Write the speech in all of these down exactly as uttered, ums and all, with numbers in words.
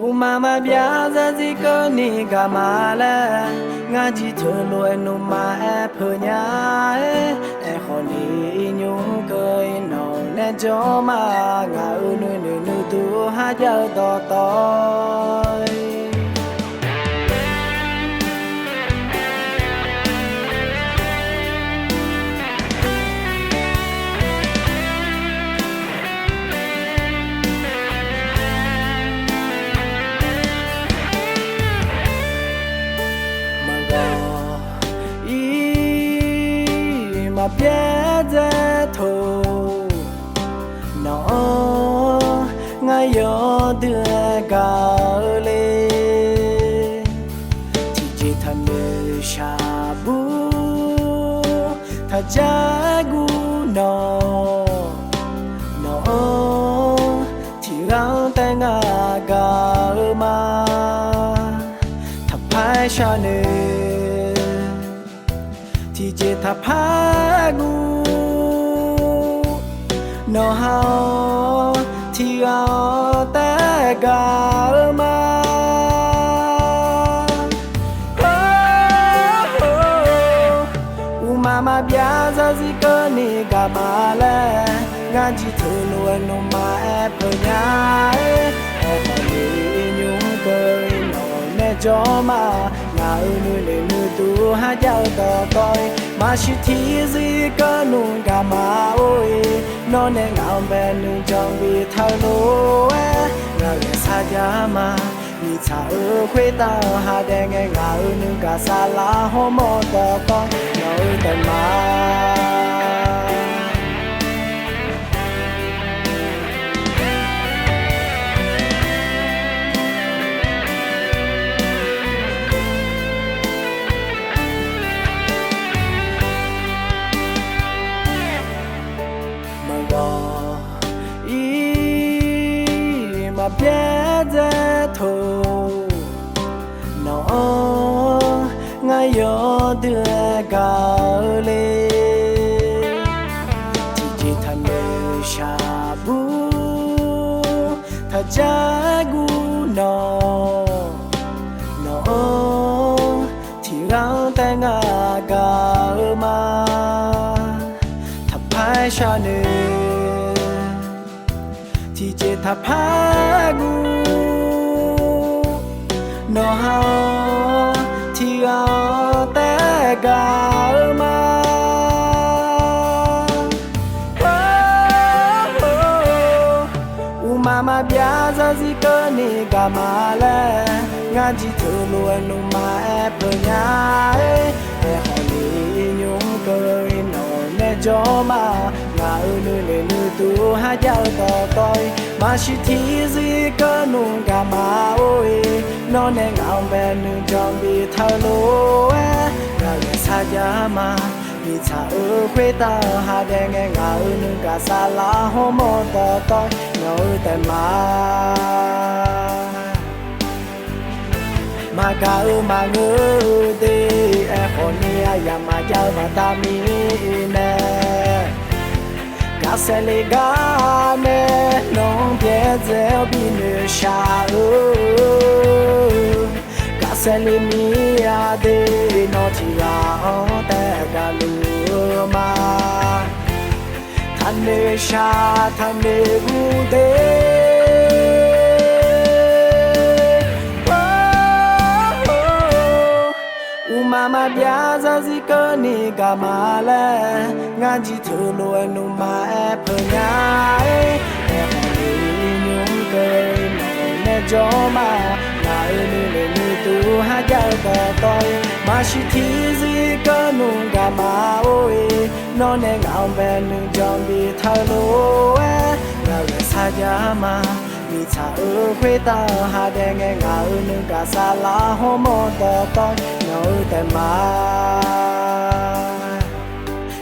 Uqma maqbyav zarzir keuvni gaq ma laer, ngar jir teulof-aer nuima aer peuq nya-aer, aerkhawf ni iqnymr keuv-ir nawq nae jawr ma, ngaq-euq nuinoeq nuidur kharjav-eu dawqtawv-ir. Maqgawq-ir maqbyav dzae taq, nawq-anr ngar yawdui-aer gaq-eu le. Tiqjeq taqnoeq shaqbur taqjar guv nawq, nawq-anr tiqghaq-anr taef ngar gaq-eu ma. Taqpar-aer sharnoeq tiqjeq taqpar guv, nawq ha-awr tiqghaq-anr taef gaq-eu ma. Uqma maqbyav zarzir keuvni gaq ma laer, ngar jir teulof-aer nuima aer peuq nya-aer, aerkhawf ni iqnymr keuv-ir nawq nae jawr ma, ngaq-euq nuinoeq nuidur kharjav-eu dawqtawv-ir. Maqsiq tiqzir keuvni gaq ma or-ir, nawr nae ngaq-anr bae nuijan bi taq-eu lof-aer, ngaq ghae sarjax ma. Mirtsaq-euq khoertav-eu ha daef ngae, ngaq-euq nuigaq saflar hawmawr dawqtawv-ir, nawq-eu taef ma. Maqgawq-ir maqbyav dzae taq, nawq-anr ngar yawdui-aer gaq-eu le. Tiqjeq taqnoeq shaqbur taqjar guv nawq, nawq-anr tiqghaq-anr taef ngar gaq-eu ma. Taqpar-aer sharnoeq tiqjeq taqpar guv, nawq ha-awr tiqghaq-anr taef gaq-eu ma. Uqma maqbyav zarzir keuvni gaq ma laer, ngar jir teulof-aer nuima aer peuq nya-aer, aerkhawf ni iqnymr keuv-ir nawq nae jawr ma, ngaq-euq nuinoeq nuidur kharjav-eu dawqtawv-ir. Maqsiq tiqzir keuvni gaq ma or-ir, nawr nae ngaq-anr bae nuijan bi taq-eu lof-aer, ngaq ghae sarjax ma. Mirtsaq-euq khoertav-eu ha daef ngae, ngaq-euq nuigaq saflar hawmawr dawqtawv-ir, nawq-eu taef ma. Maqgaq-eu maqngeur-eu de, aerkhawf ni aryamq maqjav-eu baqda mirnae, gaqsaef le gar nae nawq-anr byaerdzae-awr binoeq shaq-eu, gaqsaef le mir-a de, nawr tiqghaq-anr taef gaqluf-eu ma. Taqnoeq shaq taqnoeq guv de, uqma maqbyav zarzir keuvni gaq ma laer, ngar jir teulof-aer nuima aer peuq nya-aer, aerkhawf ni iqnymr keuv-ir nawq nae jawr ma, ngaq-euq nuinoeq nuidur kharjav-eu dawqtawv-ir. Maqsiq tiqzir keuvni gaq ma or-ir, nawr nae ngaq-anr bae nuijan bi taq-eu lof-aer, ngaq ghae sarjax ma. Mirtsaq-euq khoertav-eu ha daef ngae, ngaq-euq nuigaq saflar hawmawr dawqtawv-ir, nawq-eu taef ma.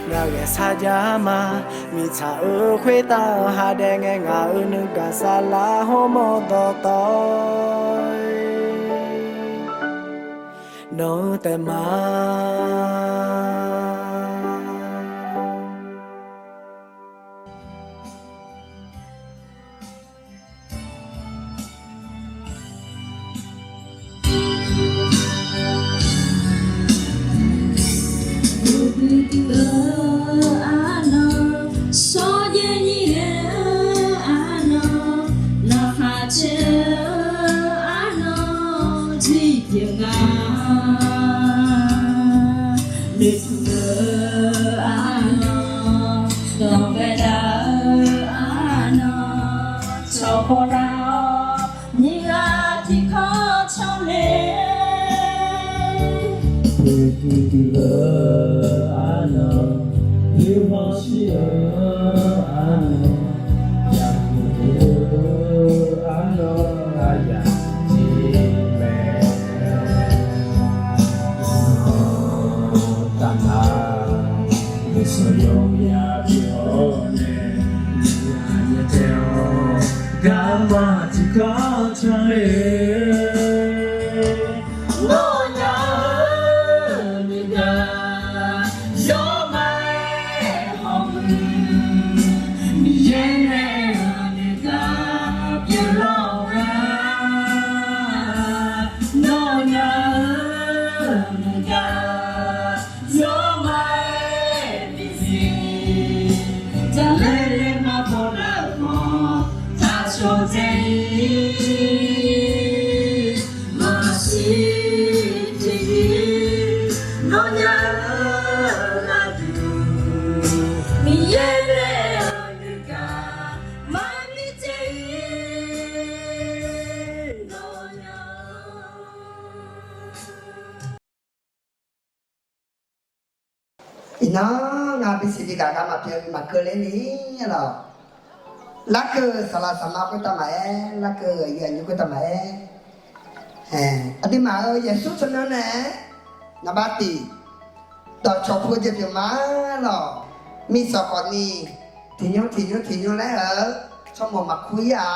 Ngaq ghae sarjax ma. Mirtsaq-euq khoertav-eu ha daef ngae, ngaq-euq nuigaq saflar hawmawr dawqtawv-ir, nawq-eu taef ma. Yawqghaq noeqtmq-eu arnan, dawqbae dav-eu arnan, cawqbaw lar-awr, nyiq ghaq tiqkanr canle. Noeqtmq-eu arnan, yawqha shir-eu arnan, yaqmr-eu arnan, aqyawf tiq mae. Taqnaq, yawsanr yawqha yawr nae, nyiq ghaq nyae tae-awr, garma tiqkanr canle. Nawnyaf-eu nuigaq, yawmar-aer hawmuiq, Miqyaer nae-euq nuigaq pyeuflar-awq nga. Nawnyaf-eu nuigaq, yawmar-aer bizir, jaqlaer laer maqbaw lar-euq khawf, taqcawq dzae-ir. Maqsiq tiqyir nawnyaf-eu gharduq, Miqyaer nae-euq nuigaq maqbi dzae-ir. Nawnyaf-eu Iqnan, ngar bisiq bi gaq gar maqpyeuf maqkeuv ler ni lawq. Larkeuv saqlaq saqma khoertav maqaer, larkeuv aqyuif aqnyir khoertav maqaer, aqduimaf-euq Yeqsur tsawrmyanr nae naqbav tiq dawqcawq pu-eu jeq pyeuf ma lawq. Miqsawq khawfni, tiqnymr tiqnymr tiqnymr laer-eu tsawrmawq maqkur-ir-a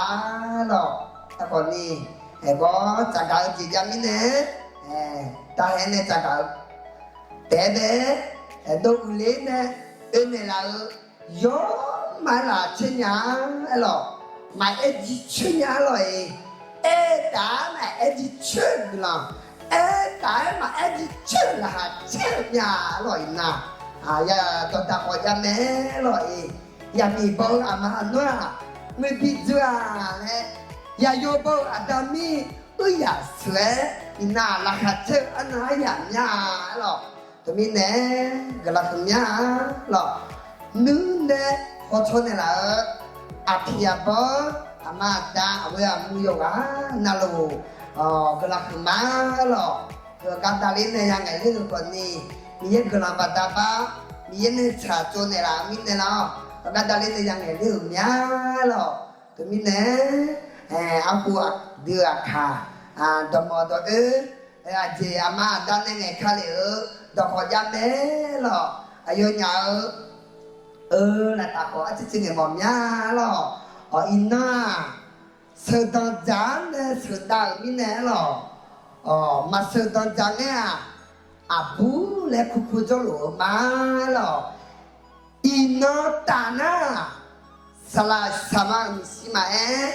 lawq. Aerkhawfni, aergawr tsafgaq-eu jeq jav mirnae, tavhae nae tsafgaq-eu taef-aer bae, dov uiqler nae oe naeqlaf-eu yawmaf-aer lafcaer nya-a lawq. Maqaer jircoer nya-a lawq-iq, aertaf-aer maqaer jircoer-eu guiqlanq, aertaf-aer maqaer jircoer-eu laqkhaq caer-eu nya-a lawq-iq nar, ya dawqdaq khawf javmae lawq-iq, yaqmiq baw-eu aqma aqnawr-aq, muiqbi dzoe-aq laer, yaqyo baw-eu aqda mir uiryaq sheuq-aer iqnan laqkhaq caer-eu arnan aryamq mya-a lawq. Teumirnae guiqlanq huiq mya-a lawq. Nuir nae hawcaw naeqlaf-eu aqpiq aqbawr aqma aqda aqghoe aqmuiq yawqghaq navluf guiqlanq huiq ma lawq. Heugar davler nae yangaeq ler-eu khawfni, Miqyaer guiqlanq baqda bar, Miqyaer nae tsaq tsov naeqlaf-eu mirnae lar-awr, heugar davler nae yangaeq ler-euq mya lawq. Teumirnae, arhu aqdui aqkaq, dawqmawq dawqdoer, aqjeq aqma aqda nae ngaeq ka lef-eu dawqkhawf javmae lawq. Aqyawfnyaf-eu eu laqtaf khawf arciv civ ngaeq mawf mya lawq. Iqnan-aq, sheuqdanq dzaq-anr nae sheuqdav-euq mirnae lawq. Maqsheuqdanq dzaq ngaer-aq, aqbur laer kurkur jawrluf-eu ma lawq. Iqnan taf nar, saqlaq saqma-euq maeqshi maqaer,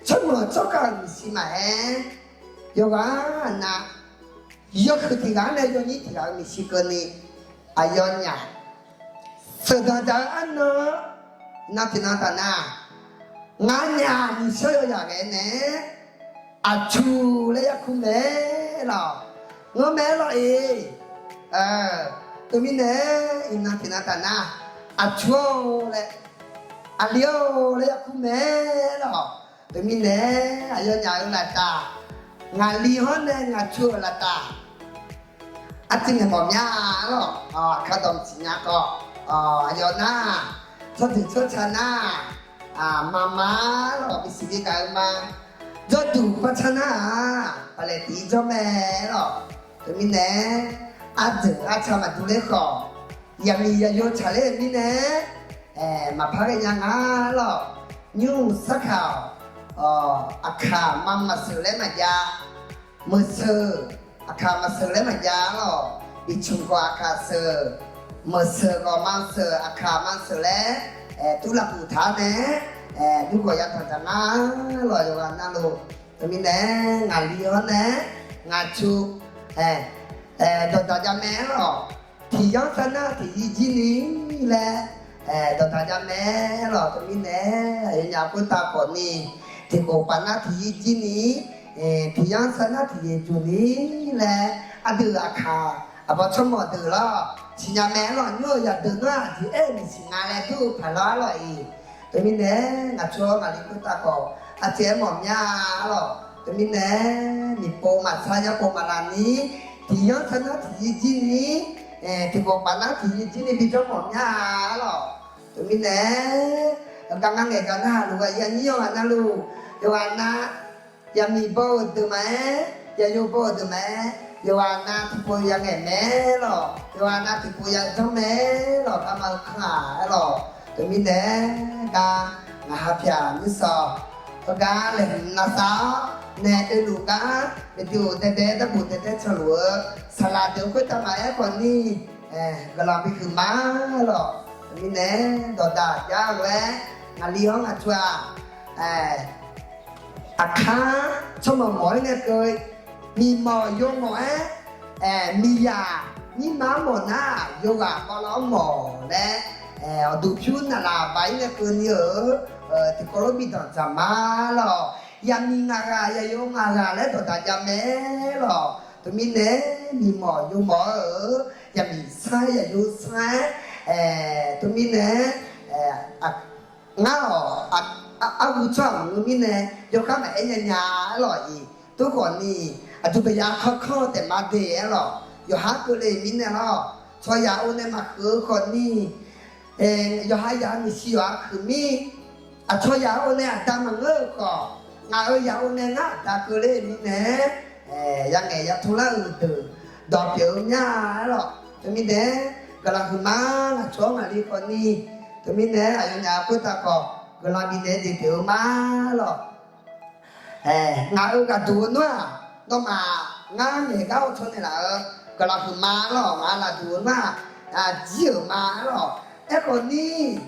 tsawrmawq tsawrkhav-euq maeqshi maqaer, yawqghaq nav, yawhuiq tiq ghaq-anr nae yawnyir tiq ghaq-euq maeqshi keuvni, aqyawfnyaf sheuqdanq dzaq-eu arnan, iqnan tiqnan taf nar, nganyaf nyiq shawr yawyaq ghae nae, aqtsu laer yarkur mae lawq. Nganr mae lawq-iq. Teumirnae iqnan tiqnan taf nar, aqtsu-or laer, aqli-or laer yarkur mae lawq. Teumirnae aqyawfnyaf-euq laqtaf, ngaqli-anr nae ngaqtsu-euq laqtaf, arciv ngaeq mawf mya lawq. Aqkar dawq maqsiq nya khawf, aqyawf nar, tsawrjeuq tsawrca nar, maqma lawq, bisiq bi gaq-eu ma. Jawrduq par car nar-aq, baqlaeq tiq jawr mae lawq. Teumirnae, arjeuq arca maqdur ler khawf, yaqmiq yaqyo tsaqler-eu mirnae, maqpar ghae nya nga lawq. Nymr sarkaq-awq, aqkaq ma maqseuq laer maqjav, meuqseuq, aqkaq maqseuq laer maqjav lawq. Biqcmq khawf aqkaq seuq, meuqseuq khawf ma seuq, aqkaq ma seuq laer, turlaf puq taq-awr nae, dur khawf yatanq taq nga lawq, yawqghaq navluf. Teumirnae, ngaqli-anr nae ngaqtsu, dawqdaq javmae lawq. Tiq yanr sar nar tiq yir jir ni laer, dawqdaq javmae lawq. Teumirnae, aqyawfnyaf khoertav khawfni, tiq khof paf nar tiq yir jir ni, tiqyanr sar nar tiqyaer jur ni laer, aqdui aqkaq aqbawr tsawrmawq deuq lawr, siqnya mae-aer lawq. Nymr-eu yaqdeuq nar-aq, aqjeq aer-eu maeqsiq nga laer dur-eu paq lawr-aer lawq-iq. Teumirnae, ngaq tsawr ngaq li khoertav khawf, aqjeq aermawf mya-a lawq. Teumirnae, miqpov maqsar yarpov maqlav ni, tiqyanr sar nar tiqyaer jir ni, tiqkawv paf nar tiqyaer jir ni bijawr mawf mya-a lawq. Teumirnae, gar ngar ngaeq gar narhaq luf-eu aqyuif aqnyir yawqghaq navluf, yawqghaq nav, yaqmiq baw-euq deuq maqaer, yaqyo baw-euq deuq maqaer, yawqghaq nav tiqpov yangaeq mae-aer lawq, yawqghaq nav tiqpov yajanr mae-aer lawq, garma-eu kanr-aq-aer lawq. Teumirnae, gar ngaq ha pyaq nuisawq, heugar laeqhmq lavsav-awr nae oeluf gar, maeqdui-euq daedae darbof daedae canluf-eu saqlaq deuq khoertav maqaer khawf ni, guiqlanq bihuiq ma lawq. Teumirnae, dawqdaq jar-eu lof-aer, ngaqli-anr ngaq tsov-aq, aqkar tsawrmawq mawq-aer ngae keuv, miqmawq yawmawq-aer, miqyaq nyirma-anr mawq nar, yawghaq bawlav-anr mawq laer, awqduq pyur naqlaf baq-ir ngae keuvni-euq, tiqkawv lof bidanq dzaq ma lawq. Yaqmiq ngaq ghaq, yaqyo ngaq ghaq laer dawqdaq jav mae lawq. Teumirnae, miqmawq yawmawq-eu, yaqmiq sanr-aer yaqyo sanr-aer, teumirnae, ngar-awq, arhu tsawrhaq maqngeur mirnae, yawkhav maqaer nya nya-aer lawq-iq. Tov khawf ni, aqduq baqya kanr kanr-eu taef ma de-aer lawq. Yawqha keuvle mirnae lawq, tsawrhaq-or nae maqhuiq-eu khawf ni, yawqha yaq-eu maeqshi yawqha huiq mir, aqcawq yaq-or nae aqda maqngeur-euq khawf, ngaq-euq yaq-or nae ngar aqda keuvle mirnae, yangaeq yatur lar-euq deuq dawq pyeuf-eu mya-aer lawq. Teumirnae, guiqlanq huiq ma, ngaq tsawr-awr ngaqli khawf ni, teumirnae aqyawfnyaf khoertav khawf guiqlanq bifnaeq jeq pyeuf-eu ma lawq. Ngaq-euq gaqduq-eu nar-aq, nawmaf ngar ngaeq gar-awr tsawrnaeq laf-eu guiqlanq huiq ma lawq. Ngaq-euq gaqduq-eu nar-aq, jir-euq ma-aer lawq. Aerkhawf ni,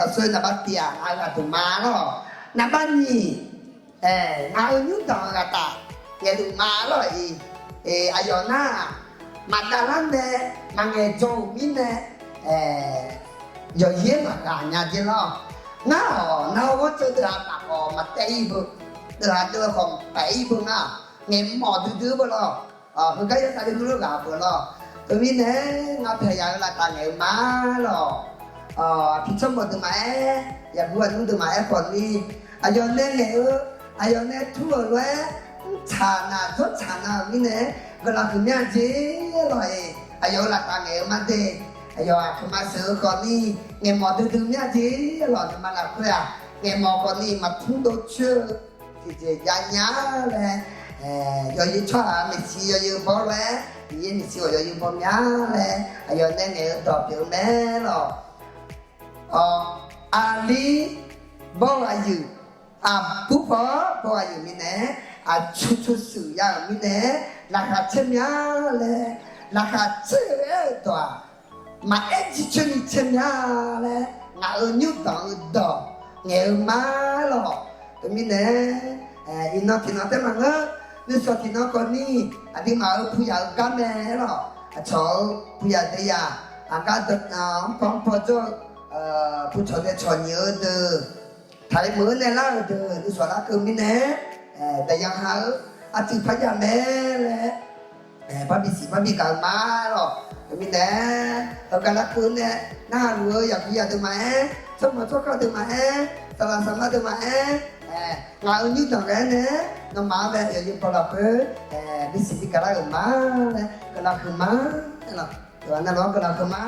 aqsur naqbav tiq-aq, ngaq-euq gaqduq ma lawq. Naqbav nyiq, ngaq-euq nymrdanq-eu ghaq taf ngaeqluf ma lawq-iq. Aqyawf nar-aq, maqdav lar nae maqngaeq dzaw-euq mirnae, yawqyaer maqghaq nya jer lawq. Ngar-awq, nar-awr ghanrceuv deuq-aq, maqkhawf maqtaev-ir beu, deuq-aq deuv-eu khawf paef-ir beu ngar, ngaeqmawf duidui-eu beu lawq. Heugar yawshav le nmr lof ghaq beu lawq. Teumirnae, ngar paeq yaq-eu laftaf ngaeq-eu ma lawq. Aqpiq tsawrmawq deuq maqaer, yaqguv aqnmr deuq maqaer khawf ni, aqyawf nae ngaeq-eu, aqyawf nae tur-euq lof-aer, mrtsaq naq dzawrtsaq naq-euq mirnae, guiqlanq huiq mya jer lawq-iq. Aqyawf-euq laftaf ngaeq-eu ma de. Aqyawf aqkaq ma sheuq-eu khawf ni, ngaeqmawf duidui mya jer lawq. Nuima lafkhoer-aq, ngaeqmawf khawf ni maqtmr dov coer-eu tiqjeq jav nya laer, yawqyir tsawrhaq maeqshi yawqyir baw laer, Miqyaer maeqshi khawf yawqyir baw mya laer, aqyawf nae ngaeq-eu dawq pyeuf-eu mae lawq. Aqli baw aqyuif, aqbur paw baw aqyuif mirnae, aqcur cur shuif ya-euq mirnae, laqkhaq caer mya laer, laqkhaq caer-eu aer-eu dawq-aq, maqaer jircoer ni caer mya laer, ngaq-euq nymrdanq-eu dawq ngaeq-eu ma lawq. Teumirnae, iqnan tiqnan taef maqngeur, nuisawq tiqnan khawf ni, aqduimaf-euq puq yaf-eu gar mae lawq. Aqcawq-eu puq yaf daef yaf, aqgar dawq-anr paw-anr paw jawr-eu, puq cawq dae cawq nyiq-eu deuq, taqli meuq-eu nae lar-euq deuq nuisawq larkeuv mirnae, daqyan ha-eu arcuiv par jav mae laer, parbi siq parbi gaq-eu ma lawq. Teumirnae, heugar larkeuv nae narhaq luf-eu yaqguv yaq deuq maqaer, tsawrmawq tsawrkhav deuq maqaer, saqlaq saqma deuq maqaer, ngaq-euq nymrdanq ghae-aer nae, nawmaf-anr bae yawqyir baw lafkhoer, bisiq bi gaq lar-euq ma laer guiqlanq huiq ma. Aerlawq, yawqghaq navluf-anr guiqlanq huiq ma.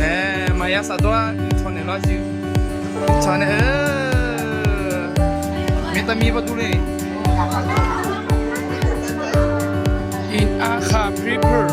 Aer, maqya saqdawr-a, tsawq naeq lawr jiq. Tsawq naeq, mirtav mir bawr dur le. In Akha people.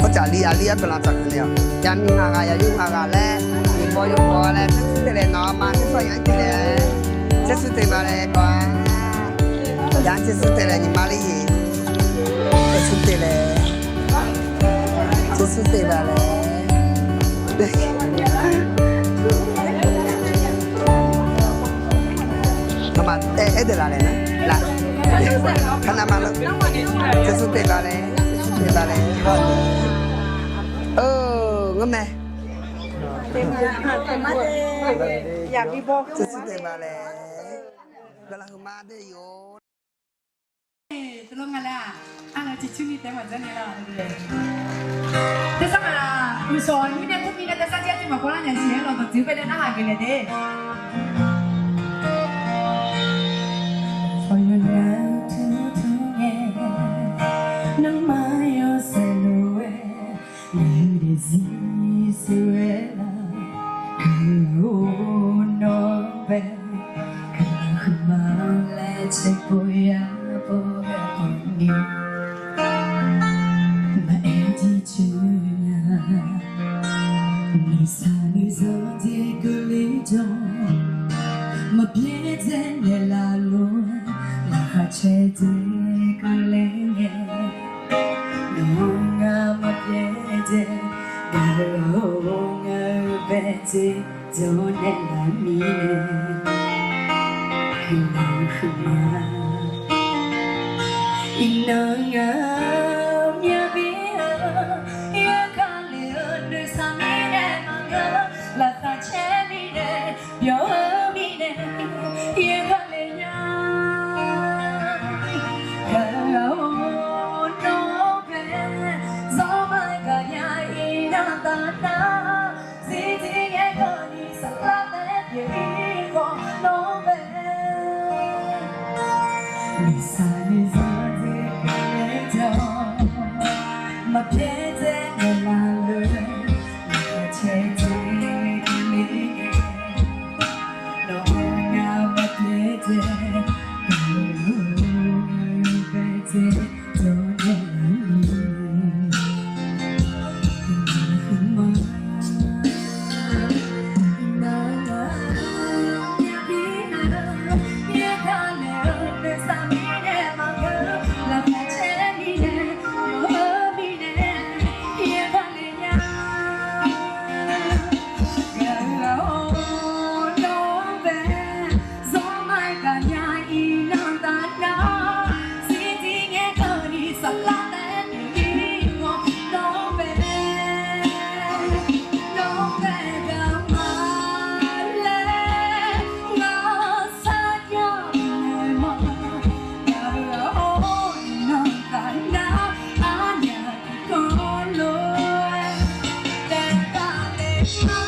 Arcaf li aqli-aer guiqlanq tsaqkeuq naeq-awq. Yaqmiq ngaq ghaq, yaqyur ngaq ghaq laer, nyiq baw yawbaw laer, tsersur te laer nawq-a ma, tersawr yaq-anr te laer, tsersur te ma laer kawv-a. Yaq-anr tsersur te laer nyiq ma ler-iq, tsersur te laer, tsersur te ma laer. Nawmaf aerdeuq laf laer nar, laf, kanav ma lor, tsersur te ma laer, tsersur te ma laer. Ngeurmae, tsersur te ma laer. Guiqlanq huiqma deuq-or. Teulof nga laer-aq, arlawr ciqcurni taef maqjanr ni lar. Tersar maq, uqshawq nyir nae kur mirnae tersar jir artiv maqkawv lar nya siq-aer lawq, dawqtsuif baenae narhaq geuf naeq de. Aqyawf nar tmr tmr ngae, nanrma yawshaef lof-aer, ngar daefzir sheuqghae lar, gaq-or nawr bae, guiqlanq huiqma laer caevpov ya'pov ghae-awq ni, maqaer jircoer nya. Nuisaq nuizanq jeq keuvle jawr, maqbyaer dzae naeqlaf lof-aer, laqkhaq caer dzae keuvle ngae, nawq-anr ngar maqbyaer dzae, gaq-or ngar-eu bae dzae, jawr naeqlaf mirnae, guiqlanq huiqma. Iqnan ngaq-anr myavbi-eu, yaerkale-eu nuisaq mirnae maqngeur, laqkhaq caer mirnae byawq-eu mirnae, yaerkale nya. Gaq-or nawr bae, zawrma gaqnya iqnan taf nar, zifdir ngae keuvni saflar taef-aer pyeuf-ir khawf nawr bae. Nuisaq nuizanq jeq keuvle jawr, maqbyaer dzae naeqlaf lof-aer, laqkhaq caer dzae keuvle ngae, nawq-anr ngar maqbyaer dzae, gaq-or ngar-eu bae dzae, jawr naeqlaf mirnae, guiqlanq huiqma. Iqnan ngaq-anr myavbi-eu, yaerkale-eu nuisaq mirnae maqngeur, laqkhaq caer mirnae byawq-eu mirnae, yaerkale nya. Gaq-or nawr bae, zawrma gaqnya iqnan taf nar, zifdir ngae keuvni saflar taef-aer pyeuf-ir khawf nawr bae, nawr bae gaq ma laer, ngaq sar nya-eu ma, gaq-or iqnan taf nar, arnyaf tiqkawv lof-aer, daef taf le ma.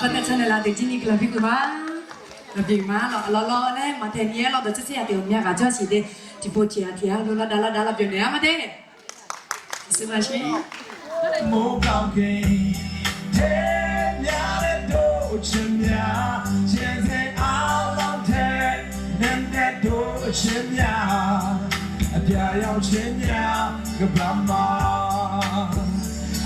Khoertav tsawrnaeq laf deuq jir ni guiqlanq bi geuf ma. Laf bi ma lawq, lawq lawq laer maqtaeq ni-aer lawq, dawq tser tser yaf deuq myav ghaq jawr siq de. Tiqpov tiq ghaq tiq ghaq lawr lar dav lar dav lar byawq naeq-a ma de. Maqsiq maqsiq. အပြာရောင်ချစ်များ ကမ္ဘာမှာ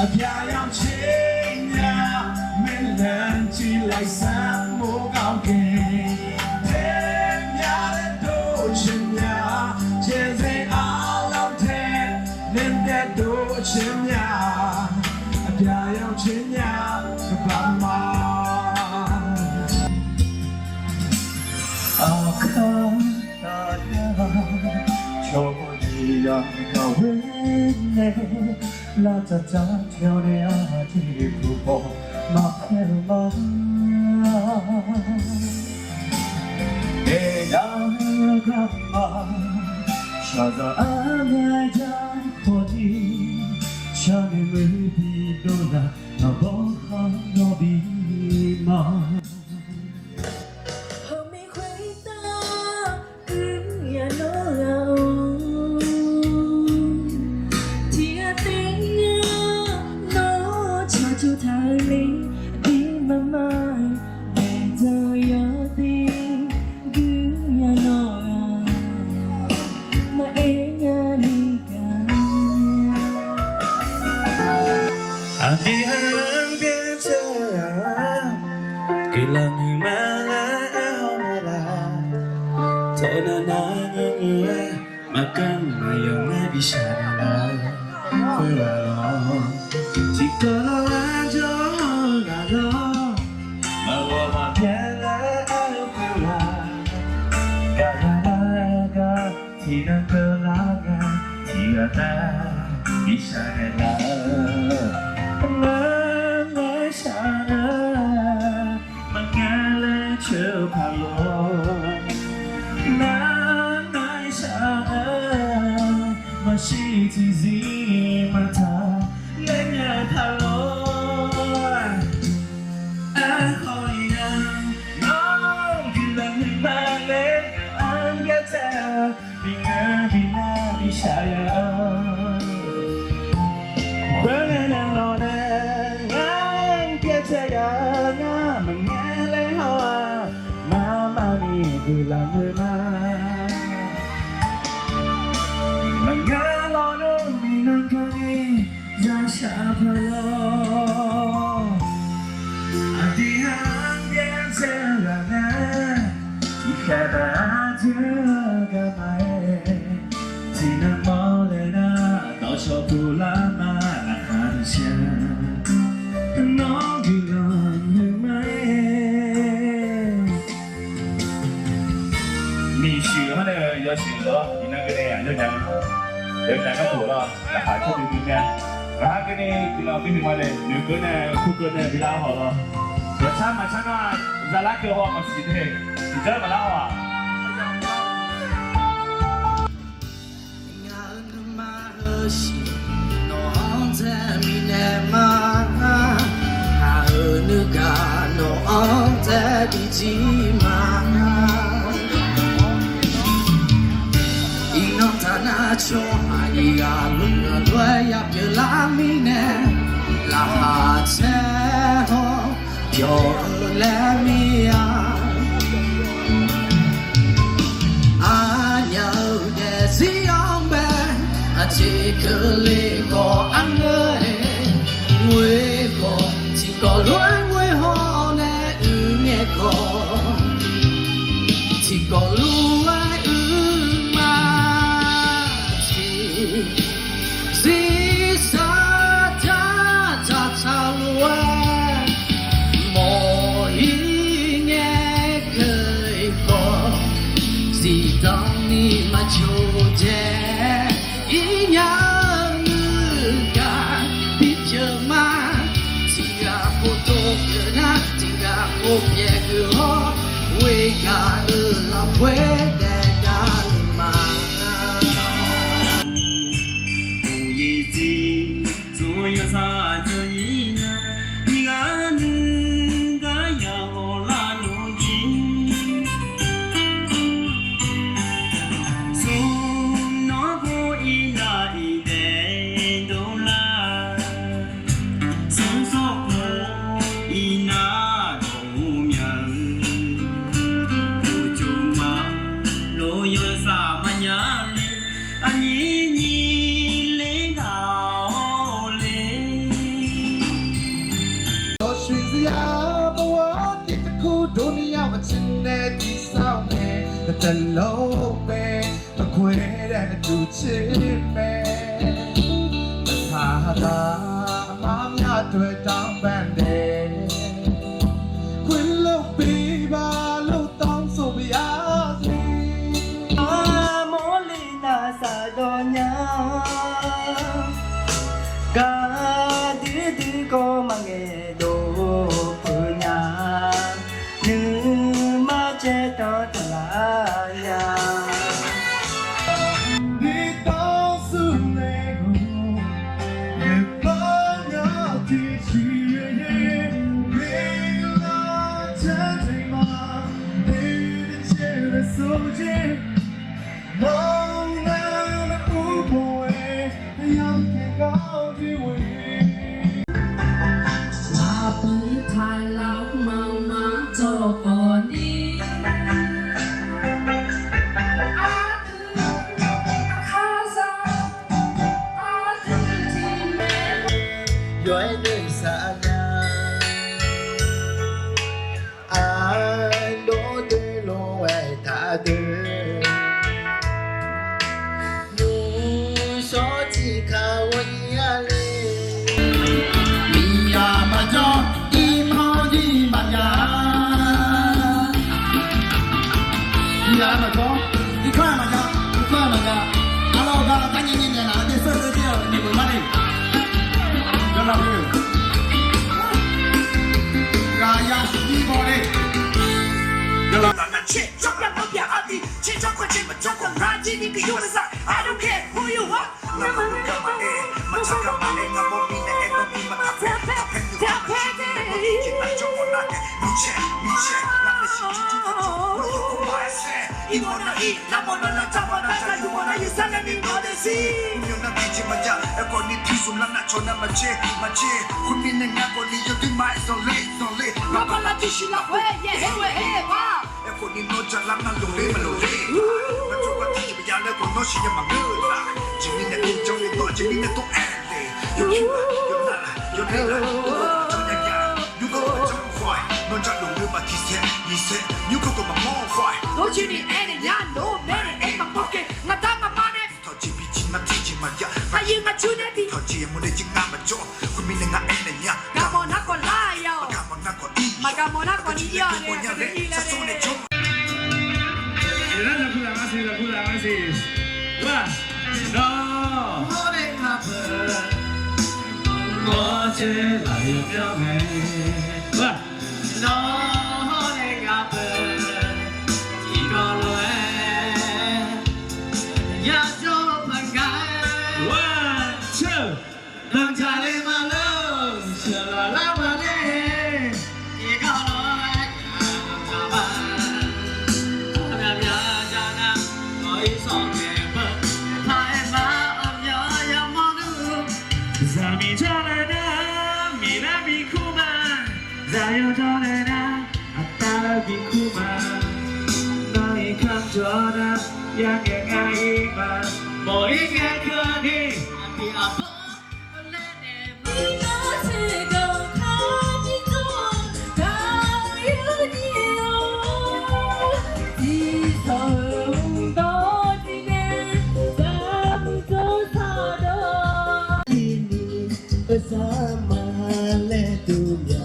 အပြာရောင်ချစ်များ မင်းလှမ်းကြည့်လိုက်စမ်း မိုးကောင်းကင် ထင်များတဲ့ ဒို့ချစ်များ ခြေစိမ်အားလုံးထက် လင်းတဲ့ ဒို့ချစ်များ အပြာရောင်ချစ်များ ကမ္ဘာမှာ အခါသာယာ ချော်ကဝေးနဲ့ လတတဖြောင်းတဲ့ အထီးပူပေါ်မှာ ဖဲမှာ နေရာကမှာ ရှာသာအများရာခေါ်ပြီး ရှာနေမွေးပြီးတော့လာ နောက်ဘောခေါ်တော့ပြီးမှ Tiq ghaq teughaq nawr tsaq jov taq-eu le, aqdirmar ma-eu daeqdzaq yawde, guiqlanq nawq-aq, maqaer nya ni gaq. Aqdirmar byaerdzae-aq, guiqlanq nuima laer aer haw ma laq. Teunav nav ngar ngeur-aer, maqkar maqyawq ngar bi shaq naeq laf-eu khoerghaq lawr. Tiqkawv lawr arjawr-eu ghaq lawr, maqghawq maqbyaer laer aer-eu khoerghaq, gaq lar gar tiqnan keuvlar nga, tiqghaq nar bi shaq naeq laf-eu. Ngar ngar shaq nar, maqnga laer coer-eu paq lawr. Ngar ngar shaq nar, maqshir tiqzir maqtaq laer nya-eu paq lawr. Aerkhawf iqnan, nawr guiqlanq nuima laer ngar byaerdzae-eu, bi ngar bi nar bi shaq ya-eu. Khoerngae nae lawq nae, ngar byaerdzae ya-eu ngar maqnga laer haw-aq, marmar ni guiqlanq nuima. Maqnga lawq nar, miqnan keuvni zaq shaq paq lawr. Aqdirmar byaerdzae-eu ghaq nar, tiqkhaeq taf ardzoer gar ma-aer, tiqnan mawr laer nar, dawqcawq puq lar ma laqkhaq tiqshar, nawr guiqlanq nuima-aer. Miqshuif hawr nae-eu yawshuif lawr, iqnan keuvni aqyawf nya, yawnyaf gar puq lawr, laqkhaq tsawrduidui mya. Ngaq ha keuvni guiqlanq bi huiq ma nae, noeqkeuv nae kurkeuv nae bi lar haw lawr. Yawcar maqcar nar, zaqlar keuv haw maqsiq de, tiqjanr maqlar haw-aq. Ngaq-euq nuima heusiq nawq-anr tae bifnaeq ma. Ngaq-euq nuigaq nawq-anr tae bijir ma. Iqnan taq nar, tsawrhaq nyiq ghaq lof-aer yapyeuf lar mirnae, laqkhaq caer hawr pyawq-eu laer mir-a. Aqnyaf-euq daefzir-anr bae, aqjeq keuvle khawf arngeur-e. Ngoe khawf tiqkawv lof-aer ngoe haw nae uiqngae khawf, tiqkawv lof-aer uiqma tiq zir sar tar taq taq lof-aer mawq-ir ngae keuv-ir khawf, zifdan ni maqjawr dae-ir nya-eu nuigaq bipyeuf ma. Tiqghaq pov tov pyeuf nar, tiqghaq pov pyaeq geuf-awr, ghoer gaq-eu lafkhoer daef dav-eu ma. Uqyif tiq zmq yawsar aqdui-ir nar, tiqghaq nuigaq တလုပ်ပဲ အခွဲတဲ့သူချစ်မယ် တခါသာ မများတွေ့တောင်းပန်တယ် ခွင့်လွှတ်ပေးပါလို့ တောင်းဆိုပါရစေ Amorlina saqdawq nya, gaqdui dui kawv maqngaeq dov peuq nya, nuima caev tanq taqlaf nya. Zaqmiq jawrnae nar, miqlar bi kur ma. Zaqyo jawrnae nar, aqda bi kur ma. Nawr irkanr jawr nar, yangaeq ngar ir ma. Mawq-ir ngae keuvni, aqpiq aqbawr laer nae ma. Zaqmar laer dov mya,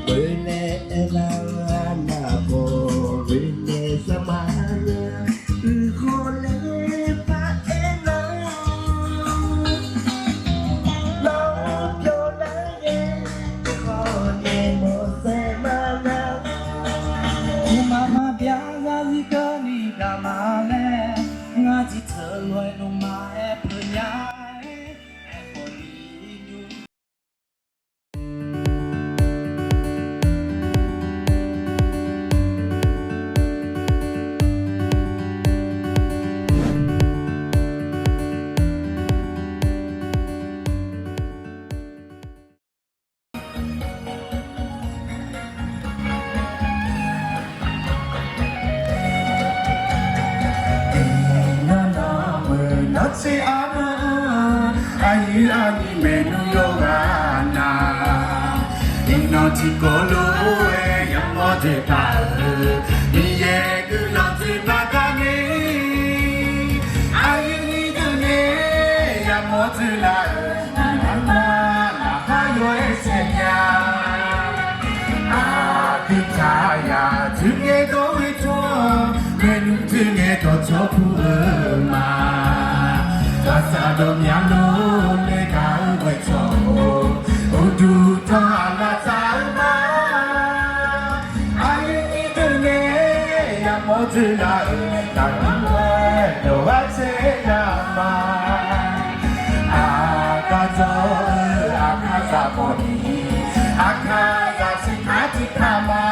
khoernae aerlar nar khawf, khoernae zaqmar nar, uiqkhawf laer paraer nar, nawr pyawq lar-aer, khawf nae mawq saer ma nar, uqmaq maqbyav zarzir keuvni daq ma laer, ngar ciqceuq lof-aer nawmaf aer peuq nya-aer, aerkhawf ni nymr Aqyuif aqnyir maeqnan yawqghaq nar, iqnan tiqkawv lof-aer yamawr Dzoeqtaq-euq Miqyaer guiqlanq dzoeq baqdanae, aqyuif nyir deuq nae yamawr dzoeqlar-euq ngaqnymr-anr laqkhaq yaw-aer saef nya. Aqdui taqyaq dzoer ngae dawr-eu tsawrhaq, maernmr dzoer ngae dawqtsawr pur-eu ma. Aqsaq dawqmyaq lor nae gaq-eu ghoeqtsawq-or, uqduq tanq-aq laftsaf-eu ma. Aqyuif nyir deuq nae yamawr dzoeqlar-euq ngaqnymr-anr lawqhar tser nya ma. Aqgar dzawr-eu Aqkaqzaq khawf ni, Aqkaqzaq tiqkaq tiqkaq ma.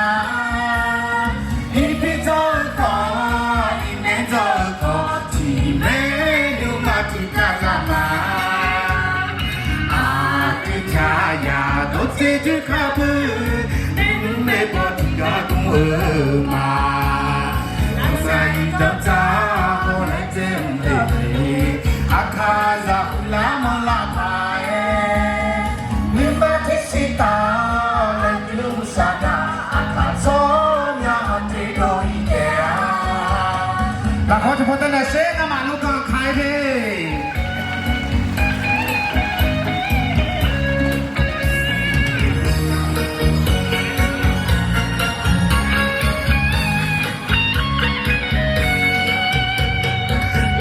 Iqbir dzawr-eu khawf, iqmaer dzawr-eu khawf, tiqmaer nuima tiqkaq zaq ma. Aqdui taqyaq dawqtsaev dzoer kar beu, maernmr maerbawq tiqgar gmr-eu ma. Aqsaq-iq danqdzaq hawlaer dzae mq le, Aqkaqzaq uqlar manrlar paq-aer, nuima tiqsiq taf-awr laeqhmq saqdaq, Aqkaq tsawrmyanr-anr teqdov-ir taef-a. Lafkhoer tiqpov tae naeq sher ngamaf luf ganq kaq-aer de.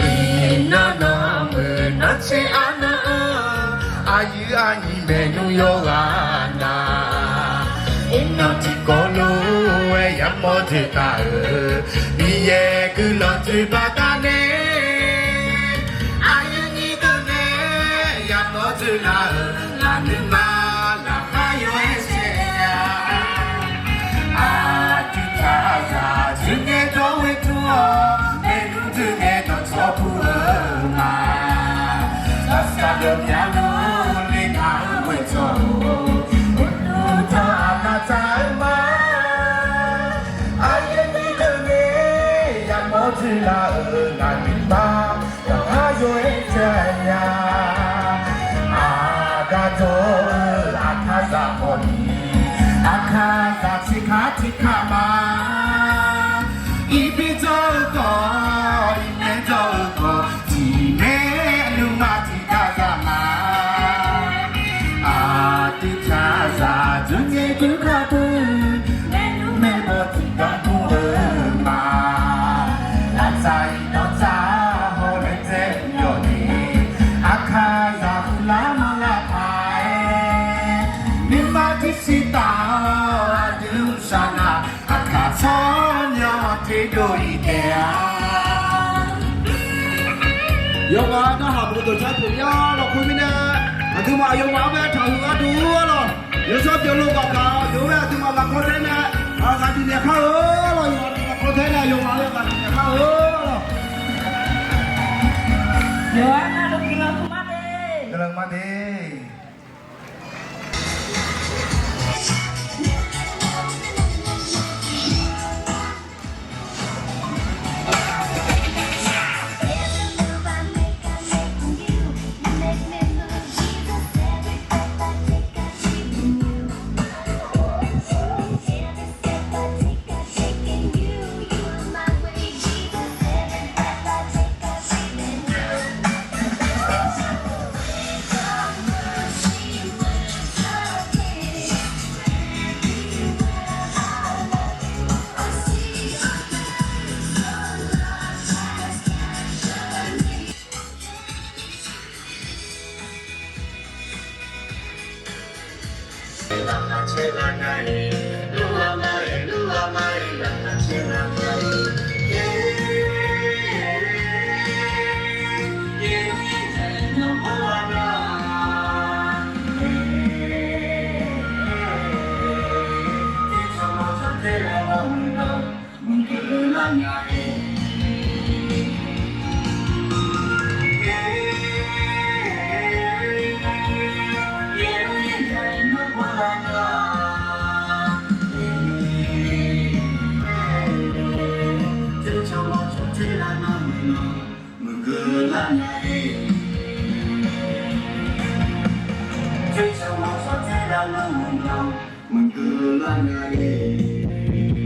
Iqnan nanq meuq nanr tser arnan-anr, aqyuif aqnyir maernmr yawqghaq na, iqnan tiqkawv lof-aer yamawr dzoeqtaq-euq Miqyaer guiqlanq dzoeq baqdanae, aqyuif nyir deuq nae yamawr dzoeqlar-euq ngaqnymr-anr laqkhaq yaw-aer saef nya. Aqdui taqzaq dzoer ngae dawr-eu tsawrhaq, maernmr dzoer ngae dawqtsawr pur-eu ma. Aqsaq dawqmyaq lor nae gaq-eu ghoeqtsawq-or, uqduq tanq-aq laftsaf-eu ma. Aqyuif nyir deuq nae yamawr dzoeqlar-euq ngaqnymr-anr lawqhar yaw-aer saef nya. Aqgar dzawr-eu Aqkaqzaq khawf ni, Aqkaqzaq tiqkaq tiqkaq ma. Iqbir dzawr-eu khawf, iqmaer dzawr-eu khawf, tiqmaer nuima tiqkaq zaq ma. Aqdui taqzaq dzoer ngae dzoer kar beu, maernmr maerbawq tiqgar gmr-eu ma. Aqsaq-iq danqdzaq hawlaer dzae mq yawf ni, Aqkaqzaq uqlar manrlar paq-aer, nuima tiqsiq taf-awr aqdui saqdaq, Aqkaq tsawrmyanr teqdov-ir taef-a. Yawqghaq narhaq bawqdawq car pyeuf-ir-awr lafkhoer mirnae, aqduimaf yawqghaq-anr bae taqhuiq gharduq-awr lawq, yawshawr pyeufluf baqgaq-awr yawf-aer aqduimaf lafkawr tae nae ghaq bifnaeq kar-eu lawq, yawqghaq lafkawr tae nae yawqghaq-anr ghaq bifnaeq kar-eu lawq. Yawqghaq navluf guiqlanq ma de. Guiqlanq ma de. Meuqkeuv lar nya-ir.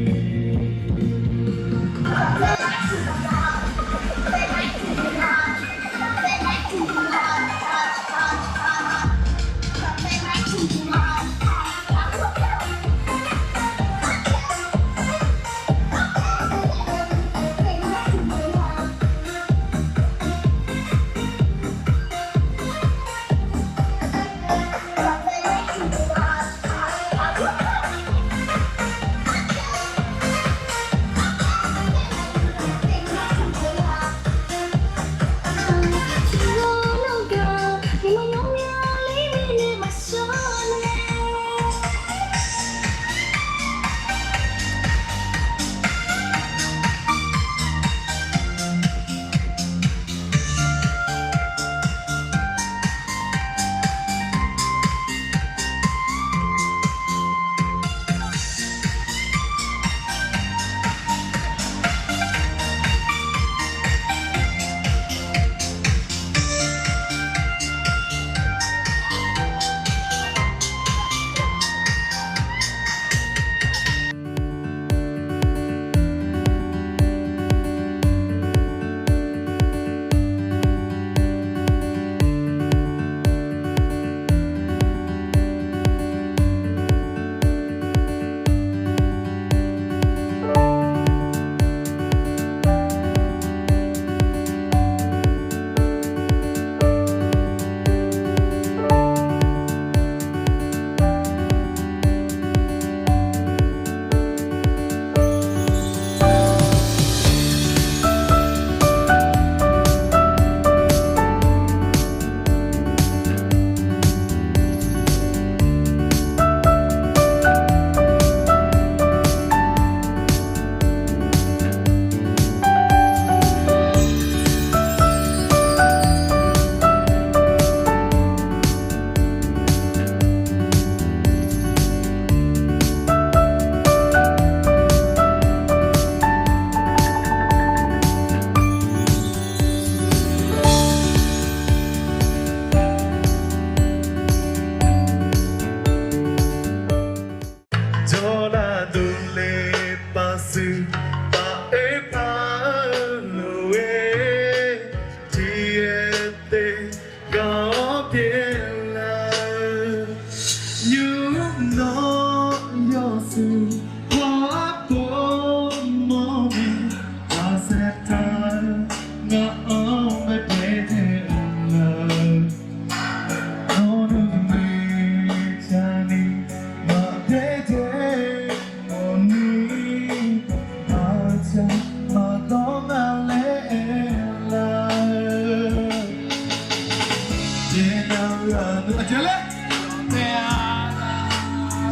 Aqjeq laer.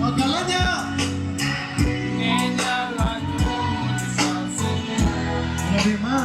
Aqgaf lar nya. Aqgaf ma.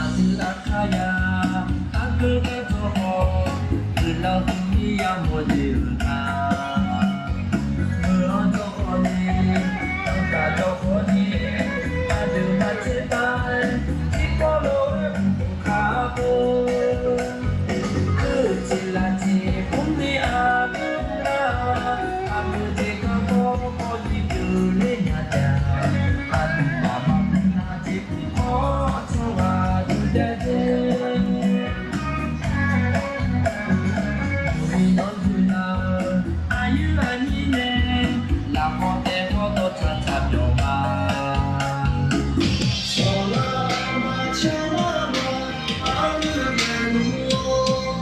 Aqdui aqkar ya, aqgeu ghae dawq khawf, guiqlanq huiq-ir yamawr jeq-euq ma. Meuq-anr dawrkhawf ni, anrtaf dawrkhawf ni, aqdui maqtser tar-aer, tiqkawv lof-aer uqduq kar-a keuv. Keuv-eu tiq laf tiq bymr ni aqgeu nar, aqgeu jeq garkawv kawv ni deuq ler nya taef. Aqduimaf maqmuiq nar jeq tiqkawv tsawrhaq dui jav jav. Uqduq ni nawr dui nar-eu, aqyuif aqnyir nae, lafkhawf taef khawf dawqtsaq tsaq byawq ma. Sawqlar maqcaer nar ma, aqyuif maeqnmr-or.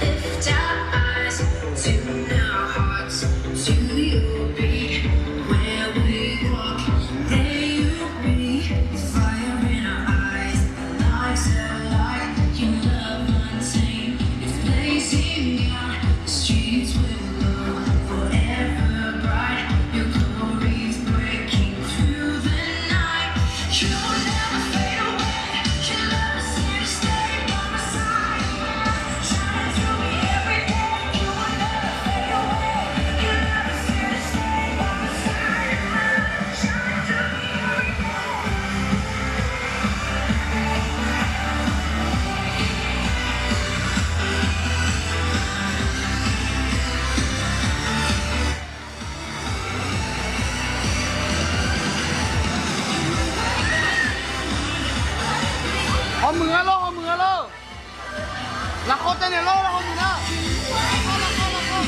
Lift our eyes, tune our hearts to your beat. Where we walk, there you'll be. The fire in our eyes, the lights that light your love untamed. It's blazing out, the streets will glow, forever bright. Your glory's breaking through the night. You will never fade away. Your love is here to stay by my side. Shine through me every day. You will never fade away. Your love is here to stay by my side. Shine through me every day. Muiq nga lor, haw muiq nga lor. Lafkhawr taev naeq lor, lafkhawr muiq nar. Lafkhawr, lafkhawr, lafkhawr.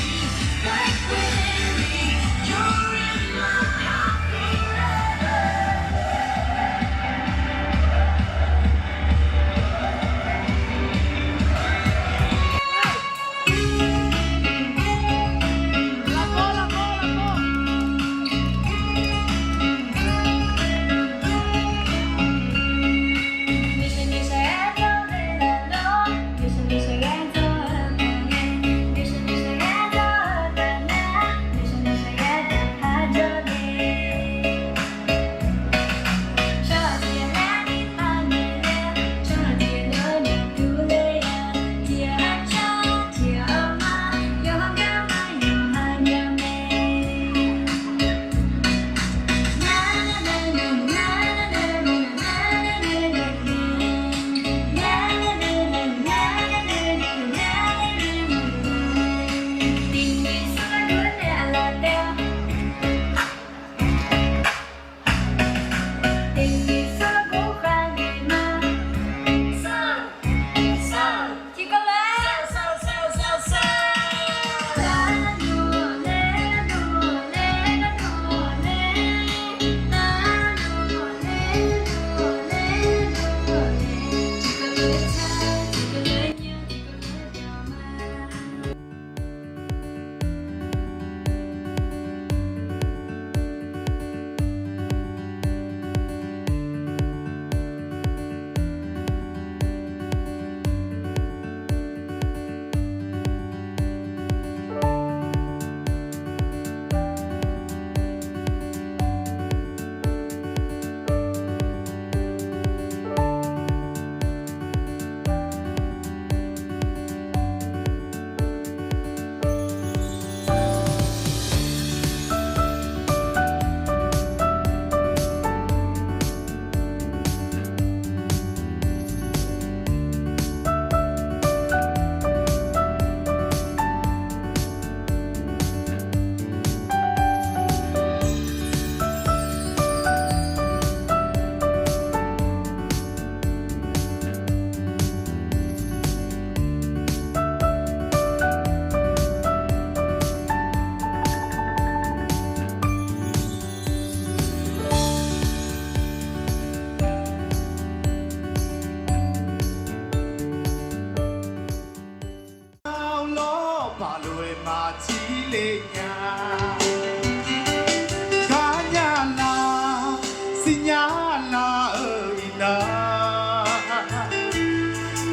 Lawr baq lof-aer maqjir le nya. Gar nya laf, siqnya laf-eu iqnan,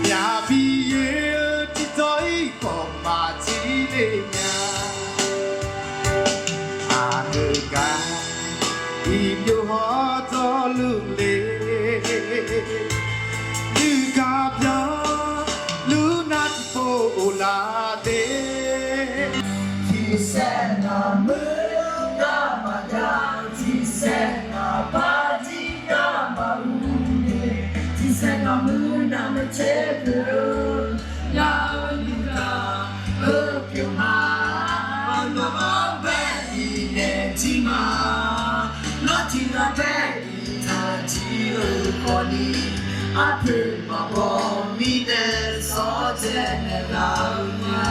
myaq bi yoer-eu tiqdawq-ir khawf maqjir le nya. Aqdui gar iqbyov hawr dawrluf le, nuigaq byan luf nar tiqpov of laf de. Tiqsaer ngaq muir gar maqjav, tiqsaer ngaq par jir gar maqur de, tiqsaer ngaq muir navmaqtser pyeuf-eu, yar-eu nuigaq-eu pyeuf ma. Nawq-anr bae bifnaeq jir ma. Nawr tiqghaq taef iqtaq jir-eu khawfni, arpoeq maqbaw mirnae sawr dzae naeqlaf-eu ma.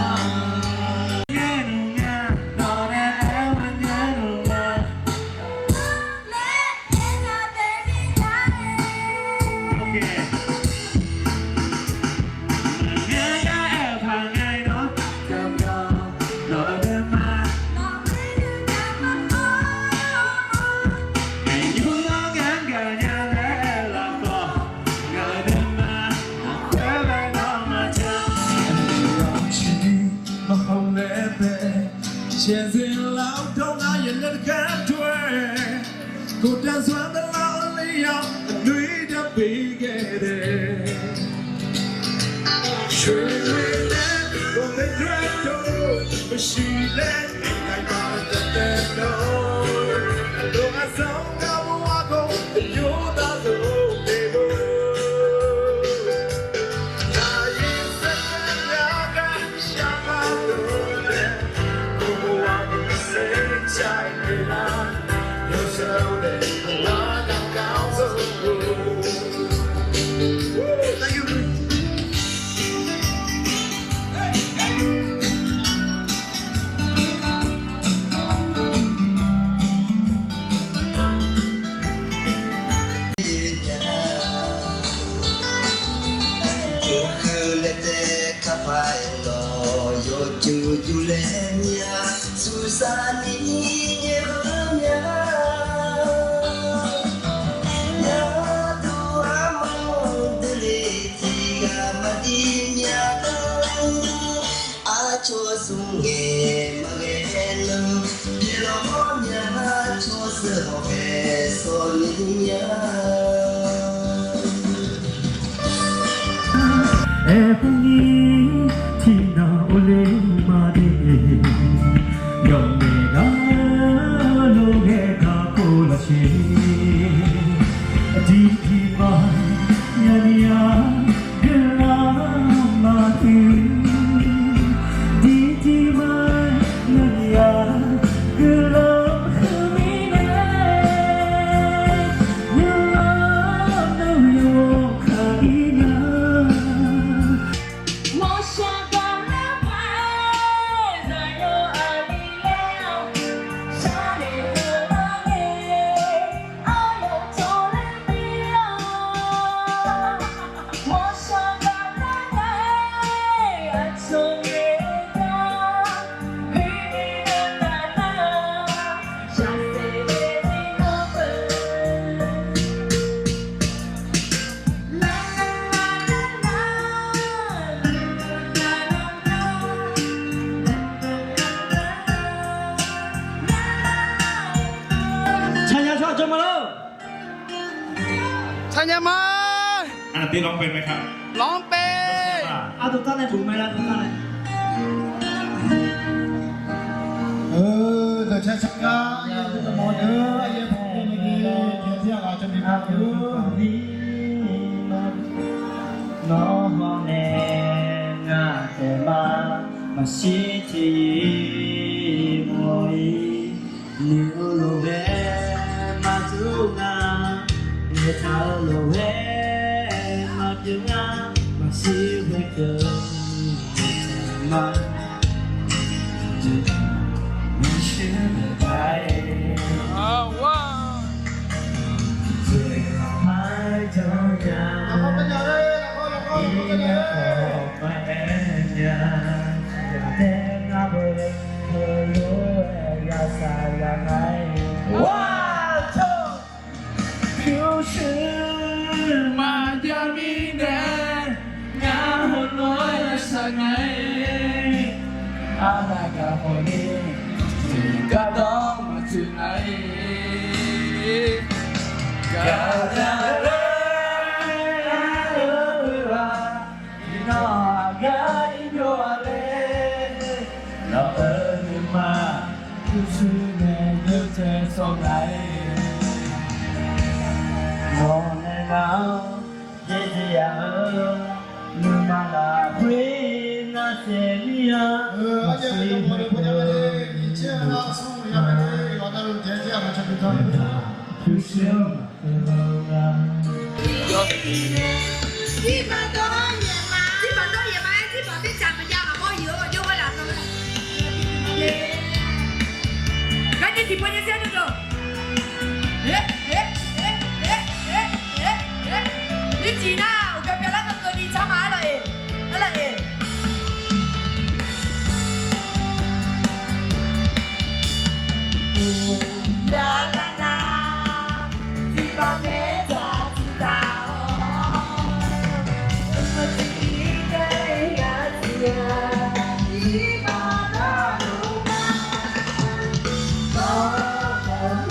Thank you. Aerkhawfni tiqnan orler ma de, yawqnaeq gar lof-aer kakhof lafsher. Tiqtiqpaq nyani-a guiqlanq maqhuiq, tiqtiqpaq nyani-a guiqlanq maqhuiq mirnae, yawqha navluf yawkaq ir nya. Mawrshar gar nar paq-aer zaqyo aqli laer-awr, sharlef-eu lar ngae, aryaq tawv laer mir-awr. Mawrshar gar nar ngae, aqcawq ngaeq-eu gar, khoerni nar taf nar, shaqseq daefzir nawr peuq. Tsawrhaq jawr ma lor. Tsawrhaq ma. อ่ะ เดี๋ยวร้องเป็นไหมครับ ร้องเป็น Ardov tar nae buq mae lar tar nae. Dawqcar car gar, aqyuif aqnyir deuq-anr, aqyuif aqnyir deuq-anr, tiqghaq tiqghaq aqcawq bi paq-eu. Nawr hawr nae ngar taef ma, maqshir tiqyir mawr-ir. Noeq-eu lof-aer maqdur nga, noeqtaq-eu lof-aer maqpyeuf nga, maqshir ghoe keuv ma. Pyurshuir maqjav mirnae, ngar hawlawr-aer saqngae, arlaqgaq hawni, tiqgar dawr maqtsoeq nga-ir. Gaqdaq laer aer-eu-aq, iqnan aqgar ir byov-a laer, nawq-euq nuima pyurshuir nae yawtae sawr nga-ir. Nawq nae ngaq-anr jaeqjaeq yaf-eu nuima lafkhoer narsaeq mir-a. Pyurshuir Ngar nyiq tiq paw nyae sar dov dov. Nyiq tiq nar uqbya byalar keuvni tsar ma-aer laf-eq. Arlaf-eq. Uqbya lar nar tiqpav paer taq tiqtaq-awr, maqtiq ir gar ir gar tiq-a, tiqpav dawrluf ma. Dawrluf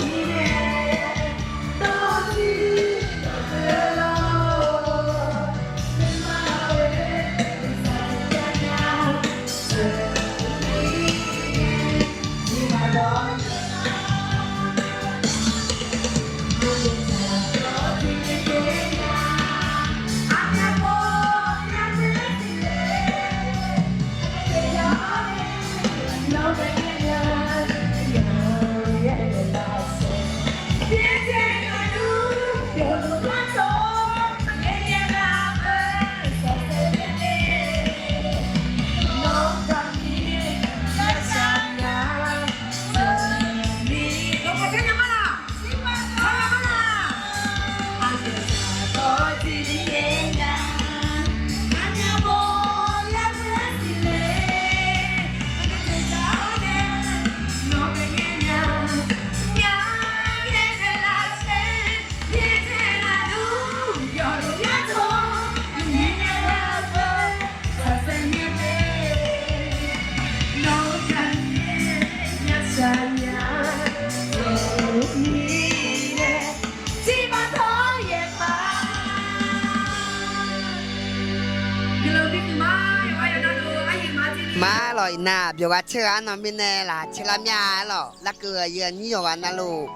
Lawq, iqnan byawq ghaq caer ghaq arnan mirnae laqcaer lar mya-a lawq. Larkeuv aqyuif aqnyir yawqghaq navluf,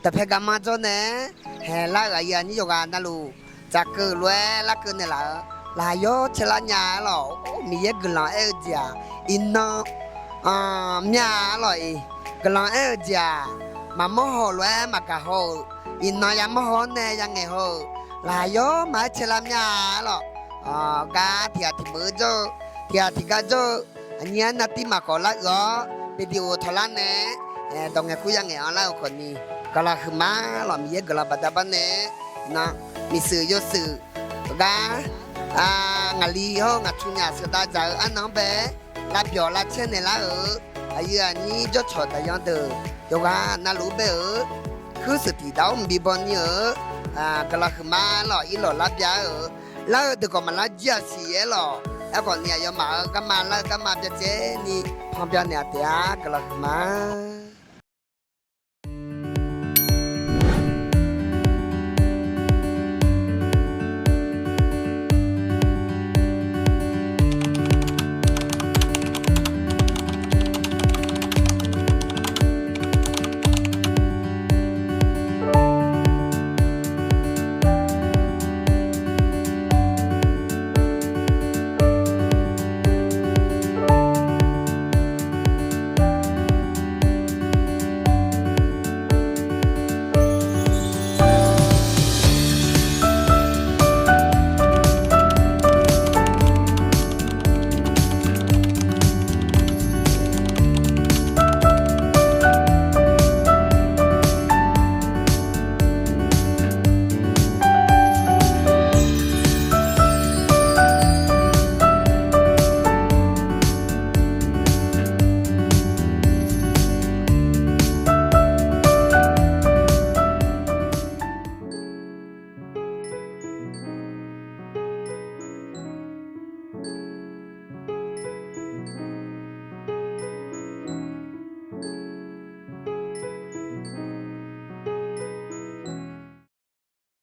dawqpae garmanr jawr nae haeq lar-euq aqyuif aqnyir yawqghaq navluf, dzaqkeuv lof-aer larkeuv naeqlaf-eu, laqyawr caer lar nya-a lawq. Miqyaer guiqlanq aer-eu jeq-aq, iqnan mya-a lawq-iq. Guiqlanq aer-eu jeq-aq, maqmawr haw-euq lof-aer maqgaq haw-euq, iqnan yamawr haw-awr nae yangaeq haw-euq, laqyawr maqaer caer lar mya-a lawq. Gar tiqghaq tiqmeuq-eu jawr-eu, tiqghaq tiqgar jawr-eu, aqnyir arnav tir maqkhawf lar-euq-awr, video tawqlar nae dawq ngaeqkur yangaeq-anr lar-eu khawfni, guiqlanq huiqma lawq. Miqyaer guiqlanq baqda bar nae, iqnan miqshuif yawshuif gar, ngaqli hawr ngaqtsu nyaf sheuqdav dzaq-eu arnan-anr bae, lavbyawq lavcaer naeqlar-euq aqyuif aqnyir jawrcawq daqyan deuq yawqghaq navluf-ur bae-euq, huirshuif tiq daq-awr mqbi baw ni-euq, guiqlanq huiqma lawq. Irlawq lar bya-eu, lar-eu deuq khawf maqlar jir-aq siq-aer lawq. Aerkhawfni aqyawfmaf-euq garma lar-eu garma byacaevni pan bya naeq-a taef-a. Guiqlanq huiqma.